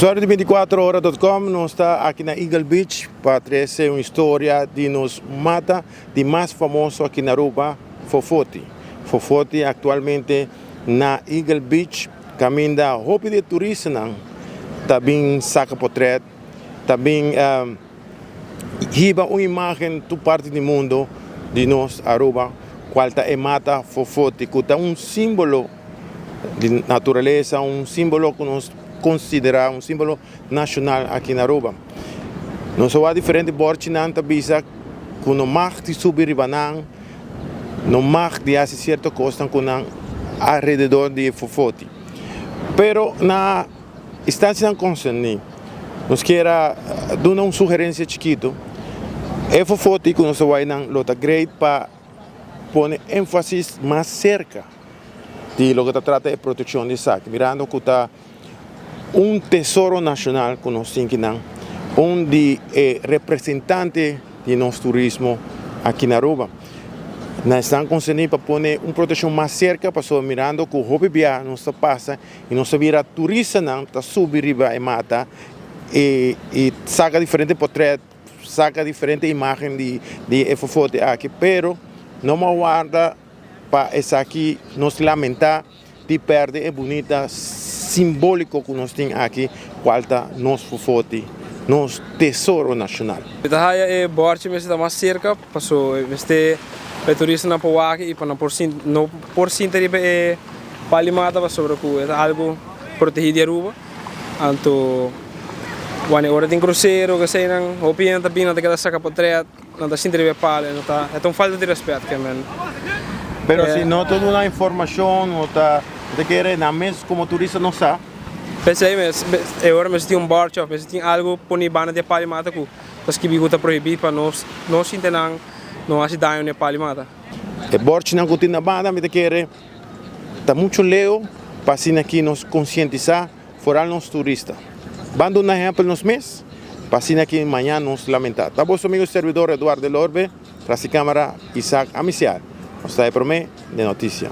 Usuario di 24ora.com, nos ta aki na Eagle Beach pa trece un historia di nos mata di mas famoso aki na Aruba, Fofoti. Fofoti actualmente na Eagle Beach, caminda hopi di turistanan ta bin saca potret, ta bin hiba un imagen tur parti di mundo di nos Aruba, cual ta e mata Fofoti, cu ta un simbolo di naturalesa, un simbolo cu nos considera un simbolo nacional aki na Aruba. Nos a wak diferente borchinan ta bisa cu no mag di subi riba nan, no mag di haci cierto cosnan cu nan alrededor di e Fofoti. Pero na instancianan concerni nos kier a duna un sugerencia chikito, e Fofoti cu nos ta wak nan lo ta great pa pone enfasis mas cerca di loke ta trata e proteccion di esaki, mirando cu ta un tesoro nacional cu nos tin kinan, un di e representante di nos turismo aki na Aruba. Na esnan concerni pa pone un proteccion mas cerca pasobra mirando cu hopi bia nos ta pasa y nos ta bira turistanan ta subi riba e mata y saca diferente potret, saca diferente imagen di e fofote aki, pero no mo warda pa esaki nos lamenta di perde e bunita simbolico cu nos tin aki, cual ta nos fofoti, nos tesoro nacional. Mi ta haya e borchi mester ta mas cerca paso e mester pa e turistanan por wak y pa nan por sinti no por sinta riba e pali mata pasobra cu e ta algo protegi di Aruba anto wanneer ora tin crucero eseinan hopi hende ta bini nan ta keda saca potret. Nan ta sinti riba e palo e no ta, e ta un falta di respet ke men. Pero si no ta duna informacion no ta ta kere nan mes como turista no sa. P'esei mes e ora mester tin un borchi of mester tin algo poni banda di e palo di mata ku ta skibi ku ta prohibi pa nos no sinti nan no hasi daño na e palo di mata. E borchinan ku tin na banda mi ta kere ta mucho leu pa asina aki nos konsientisa. Foral nos turista. Ban duna ehempel nos mes, pa asina ki mañan nos lamenta. Ta boso amigo y servidor Eduardo Elorbe, tras di camara Isaac Amiciar. Nos ta e prome den noticia.